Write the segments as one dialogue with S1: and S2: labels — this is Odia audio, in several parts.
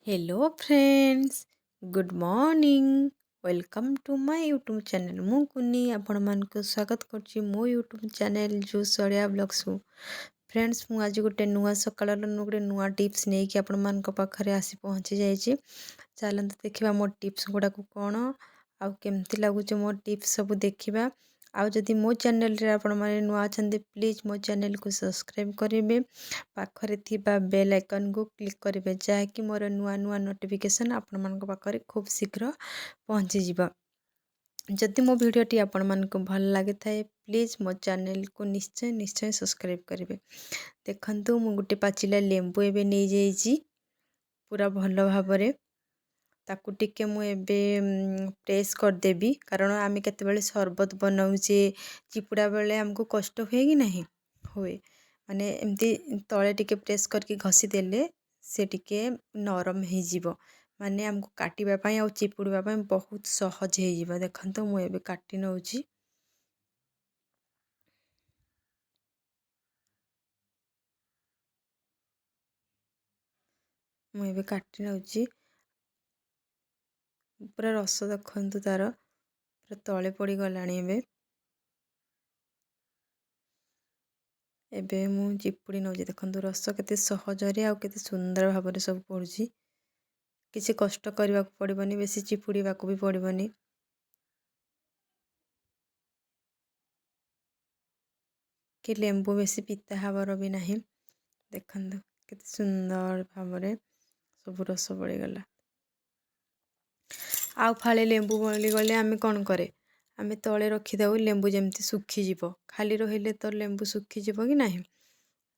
S1: Hello friends, good morning, welcome to my YouTube channel. ମୁଁ କୁନି ଆପଣମାନଙ୍କୁ ସ୍ୱାଗତ କରୁଛି ମୋ ୟୁଟ୍ୟୁବ୍ ଚ୍ୟାନେଲ୍ ଜୁସ୍ ଓଡ଼ିଆ ବ୍ଲଗ୍ସକୁ। ଫ୍ରେଣ୍ଡସ୍, ମୁଁ ଆଜି ଗୋଟେ ନୂଆ ସକାଳର ଗୋଟେ ନୂଆ ଟିପ୍ସ ନେଇକି ଆପଣମାନଙ୍କ ପାଖରେ ଆସି ପହଞ୍ଚି ଯାଇଛି। ଚାଲନ୍ତୁ ଦେଖିବା ମୋ ଟିପ୍ସ ଗୁଡ଼ାକୁ କ'ଣ ଆଉ କେମିତି ଲାଗୁଛି ମୋ ଟିପ୍ସ ସବୁ ଦେଖିବା। ଆଉ ଯଦି ମୋ ଚ୍ୟାନେଲରେ ଆପଣମାନେ ନୂଆ ଅଛନ୍ତି, ପ୍ଲିଜ୍ ମୋ ଚ୍ୟାନେଲକୁ ସବସ୍କ୍ରାଇବ୍ କରିବେ, ପାଖରେ ଥିବା ବେଲ୍ ଆଇକନ୍କୁ କ୍ଲିକ୍ କରିବେ, ଯାହାକି ମୋର ନୂଆ ନୂଆ ନୋଟିଫିକେସନ୍ ଆପଣମାନଙ୍କ ପାଖରେ ଖୁବ୍ ଶୀଘ୍ର ପହଞ୍ଚିଯିବ। ଯଦି ମୋ ଭିଡ଼ିଓଟି ଆପଣମାନଙ୍କୁ ଭଲ ଲାଗିଥାଏ, ପ୍ଲିଜ୍ ମୋ ଚ୍ୟାନେଲକୁ ନିଶ୍ଚୟ ନିଶ୍ଚୟ ସବସ୍କ୍ରାଇବ୍ କରିବେ। ଦେଖନ୍ତୁ, ମୁଁ ଗୋଟେ ପାଚିଲା ଲେମ୍ବୁ ଏବେ ନେଇଯାଇଛି। ପୁରା ଭଲ ଭାବରେ ତାକୁ ଟିକେ ମୁଁ ଏବେ ପ୍ରେସ୍ କରିଦେବି, କାରଣ ଆମେ କେତେବେଳେ ସରବତ ବନାଉଛେ, ଚିପୁଡ଼ା ବେଳେ ଆମକୁ କଷ୍ଟ ହୁଏ କି ନାହିଁ? ହୁଏ। ମାନେ ଏମିତି ତଳେ ଟିକେ ପ୍ରେସ୍ କରିକି ଘଷି ଦେଲେ ସେ ଟିକେ ନରମ ହେଇଯିବ, ମାନେ ଆମକୁ କାଟିବା ପାଇଁ ଆଉ ଚିପୁଡ଼ିବା ପାଇଁ ବହୁତ ସହଜ ହେଇଯିବ। ଦେଖନ୍ତୁ, ମୁଁ ଏବେ କାଟି ନେଉଛି। ମୁଁ ଏବେ କାଟି ନେଉଛି। ପୁରା ରସ ଦେଖନ୍ତୁ ତାର ପୁରା ତଳେ ପଡ଼ିଗଲାଣି। ଏବେ ମୁଁ ଚିପୁଡ଼ି ନେଉଛି। ଦେଖନ୍ତୁ, ରସ କେତେ ସହଜରେ ଆଉ କେତେ ସୁନ୍ଦର ଭାବରେ ସବୁ ପଡ଼ୁଛି। କିଛି କଷ୍ଟ କରିବାକୁ ପଡ଼ିବନି, ବେଶୀ ଚିପୁଡ଼ିବାକୁ ବି ପଡ଼ିବନି କି ଲେମ୍ବୁ ବେଶୀ ପିତା ହେବାର ବି ନାହିଁ। ଦେଖନ୍ତୁ, କେତେ ସୁନ୍ଦର ଭାବରେ ସବୁ ରସ ପଡ଼ିଗଲା। ଆଉ ଫାଳେ ଲେମ୍ବୁ ବଳିଗଲେ ଆମେ କ'ଣ କରେ? ଆମେ ତଳେ ରଖିଦେଉ ଲେମ୍ବୁ, ଯେମିତି ଶୁଖିଯିବ। ଖାଲି ରହିଲେ ତ ଲେମ୍ବୁ ଶୁଖିଯିବ କି ନାହିଁ?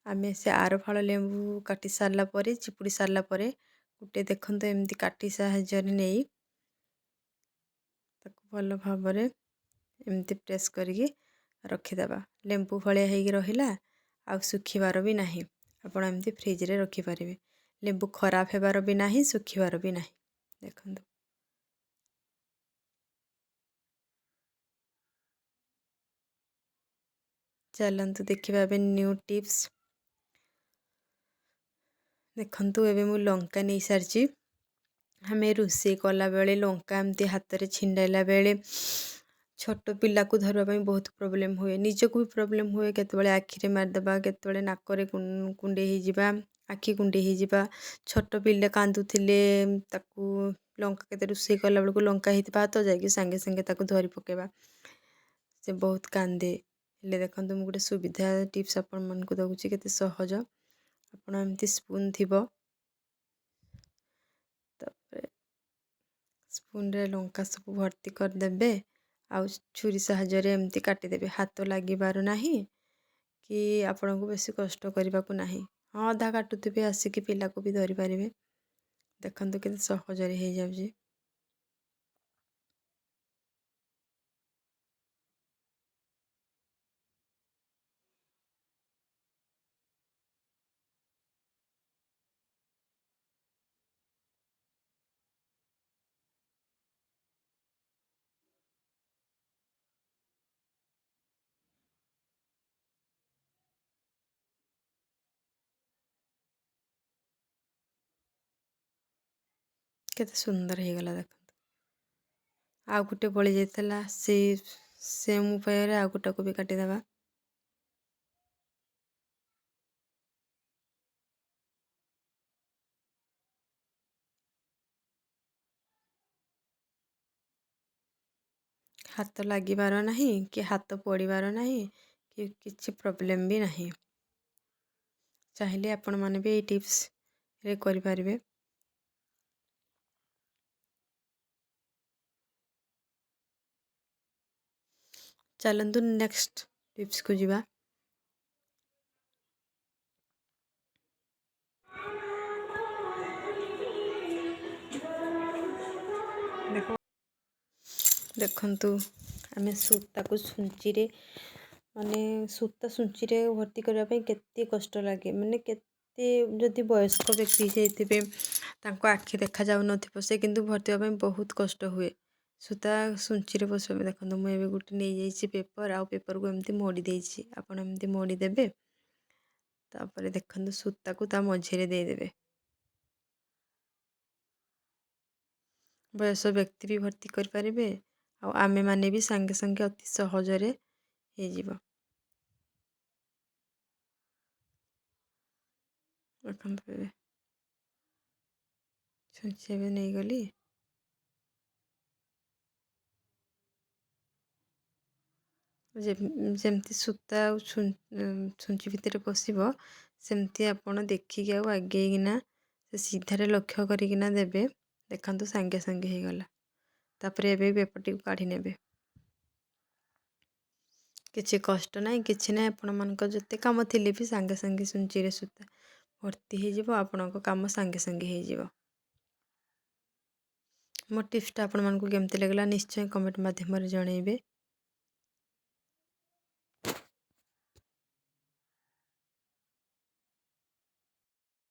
S1: ଆମେ ସେ ଆର ଫାଳ ଲେମ୍ବୁ କାଟି ସାରିଲା ପରେ, ଚିପୁଡ଼ି ସାରିଲା ପରେ ଗୋଟେ ଦେଖନ୍ତୁ ଏମିତି କାଠି ସାହାଯ୍ୟରେ ନେଇ ତାକୁ ଭଲ ଭାବରେ ଏମିତି ପ୍ରେସ୍ କରିକି ରଖିଦେବା। ଲେମ୍ବୁ ଭଳିଆ ହେଇକି ରହିଲା ଆଉ ଶୁଖିବାର ବି ନାହିଁ। ଆପଣ ଏମିତି ଫ୍ରିଜରେ ରଖିପାରିବେ। ଲେମ୍ବୁ ଖରାପ ହେବାର ବି ନାହିଁ, ଶୁଖିବାର ବି ନାହିଁ। ଦେଖନ୍ତୁ, ଚାଲନ୍ତୁ ଦେଖିବା ଏବେ ନ୍ୟୁ ଟିପ୍ସ। ଦେଖନ୍ତୁ, ଏବେ ମୁଁ ଲଙ୍କା ନେଇସାରିଛି। ଆମେ ରୋଷେଇ କଲାବେଳେ ଲଙ୍କା ଏମିତି ହାତରେ ଛିଣ୍ଡାଇଲା ବେଳେ ଛୋଟ ପିଲାକୁ ଧରିବା ପାଇଁ ବହୁତ ପ୍ରୋବ୍ଲେମ୍ ହୁଏ, ନିଜକୁ ବି ପ୍ରୋବ୍ଲେମ୍ ହୁଏ। କେତେବେଳେ ଆଖିରେ ମାରିଦେବା, କେତେବେଳେ ନାକରେ କୁଣ୍ଡେଇ ହେଇଯିବା, ଆଖି କୁଣ୍ଡେଇ ହେଇଯିବା। ଛୋଟ ପିଲା କାନ୍ଦୁଥିଲେ ତାକୁ ଲଙ୍କା, କେତେ ରୋଷେଇ କଲା ବେଳକୁ ଲଙ୍କା ହେଇଥିବା ତ ଯାଇକି ସାଙ୍ଗେ ସାଙ୍ଗେ ତାକୁ ଧରି ପକାଇବା, ସେ ବହୁତ କାନ୍ଦେ। ହେଲେ ଦେଖନ୍ତୁ, ମୁଁ ଗୋଟେ ସୁବିଧା ଟିପ୍ସ ଆପଣମାନଙ୍କୁ ଦେଉଛି, କେତେ ସହଜ। ଆପଣ ଏମିତି ସ୍ପୁନ୍ ଥିବ, ତାପରେ ସ୍ପୁନ୍ରେ ଲଙ୍କା ସବୁ ଭର୍ତ୍ତି କରିଦେବେ ଆଉ ଛୁରୀ ସାହାଯ୍ୟରେ ଏମିତି କାଟିଦେବେ। ହାତ ଲାଗିବାର ନାହିଁ କି ଆପଣଙ୍କୁ ବେଶୀ କଷ୍ଟ କରିବାକୁ ନାହିଁ। ହଁ, ଅଧା କାଟୁଥିବେ, ଆସିକି ପିଲାକୁ ବି ଧରିପାରିବେ। ଦେଖନ୍ତୁ, କେତେ ସହଜରେ ହେଇଯାଉଛି। କେତେ ସୁନ୍ଦର ହେଇଗଲା ଦେଖନ୍ତୁ। ଆଉ ଗୋଟେ ବଳି ଯାଇଥିଲା, ସେଇ ସେମ୍ ଉପାୟରେ ଆଉ ଗୋଟାକୁ ବି କାଟିଦେବା। ହାତ ଲାଗିବାର ନାହିଁ କି ହାତ ପୋଡ଼ିବାର ନାହିଁ କି କିଛି ପ୍ରୋବ୍ଲେମ୍ ବି ନାହିଁ। ଚାହିଁଲେ ଆପଣମାନେ ବି ଏଇ ଟିପ୍ସରେ କରିପାରିବେ। ଚାଲନ୍ତୁ ନେକ୍ସଟ ଟିପ୍ସକୁ ଯିବା।
S2: ଦେଖ।
S1: ଦେଖନ୍ତୁ, ଆମେ ସୂତାକୁ ଛୁଞ୍ଚିରେ, ମାନେ ସୂତା ଛୁଞ୍ଚିରେ ଭର୍ତ୍ତି କରିବା ପାଇଁ କେତେ କଷ୍ଟ ଲାଗେ। ମାନେ କେତେ ଯଦି ବୟସ୍କ ବ୍ୟକ୍ତି ହେଇଯାଇଥିବେ, ତାଙ୍କ ଆଖି ଦେଖାଯାଉନଥିବ, ସେ କିନ୍ତୁ ଭର୍ତ୍ତି ହେବା ପାଇଁ ବହୁତ କଷ୍ଟ ହୁଏ ସୂତା ଛୁଞ୍ଚିରେ ପଶିବା ପାଇଁ। ଦେଖନ୍ତୁ, ମୁଁ ଏବେ ଗୋଟେ ନେଇଯାଇଛି ପେପର୍ ଆଉ ପେପର୍କୁ ଏମିତି ମୋଡ଼ି ଦେଇଛି। ଆପଣ ଏମିତି ମୋଡ଼ି ଦେବେ, ତାପରେ ଦେଖନ୍ତୁ ସୂତାକୁ ତା ମଝିରେ ଦେଇଦେବେ। ବୟସ ବ୍ୟକ୍ତି ବି ଭର୍ତ୍ତି କରିପାରିବେ, ଆଉ ଆମେମାନେ ବି ସାଙ୍ଗେ ସାଙ୍ଗେ ଅତି ସହଜରେ ହେଇଯିବ। ଦେଖନ୍ତୁ, ଏବେ ଛୁଞ୍ଚି ଏବେ ନେଇଗଲି। ଯେମିତି ସୂତା ଆଉ ଛୁଞ୍ଚି ଭିତରେ ପଶିବ, ସେମିତି ଆପଣ ଦେଖିକି ଆଉ ଆଗେଇକିନା ସେ ସିଧାରେ ଲକ୍ଷ୍ୟ କରିକିନା ଦେବେ। ଦେଖନ୍ତୁ, ସାଙ୍ଗେ ସାଙ୍ଗେ ହେଇଗଲା। ତାପରେ ଏବେ ପେପରଟିକୁ କାଢ଼ି ନେବେ। କିଛି କଷ୍ଟ ନାହିଁ, କିଛି ନାହିଁ। ଆପଣମାନଙ୍କ ଯେତେ କାମ ଥିଲେ ବି ସାଙ୍ଗେ ସାଙ୍ଗେ ଛୁଞ୍ଚିରେ ସୂତା ଭର୍ତ୍ତି ହେଇଯିବ, ଆପଣଙ୍କ କାମ ସାଙ୍ଗେ ସାଙ୍ଗେ ହେଇଯିବ। ମୋ ଟିପ୍ସଟା ଆପଣମାନଙ୍କୁ କେମିତି ଲାଗିଲା, ନିଶ୍ଚୟ କମେଣ୍ଟ ମାଧ୍ୟମରେ ଜଣାଇବେ।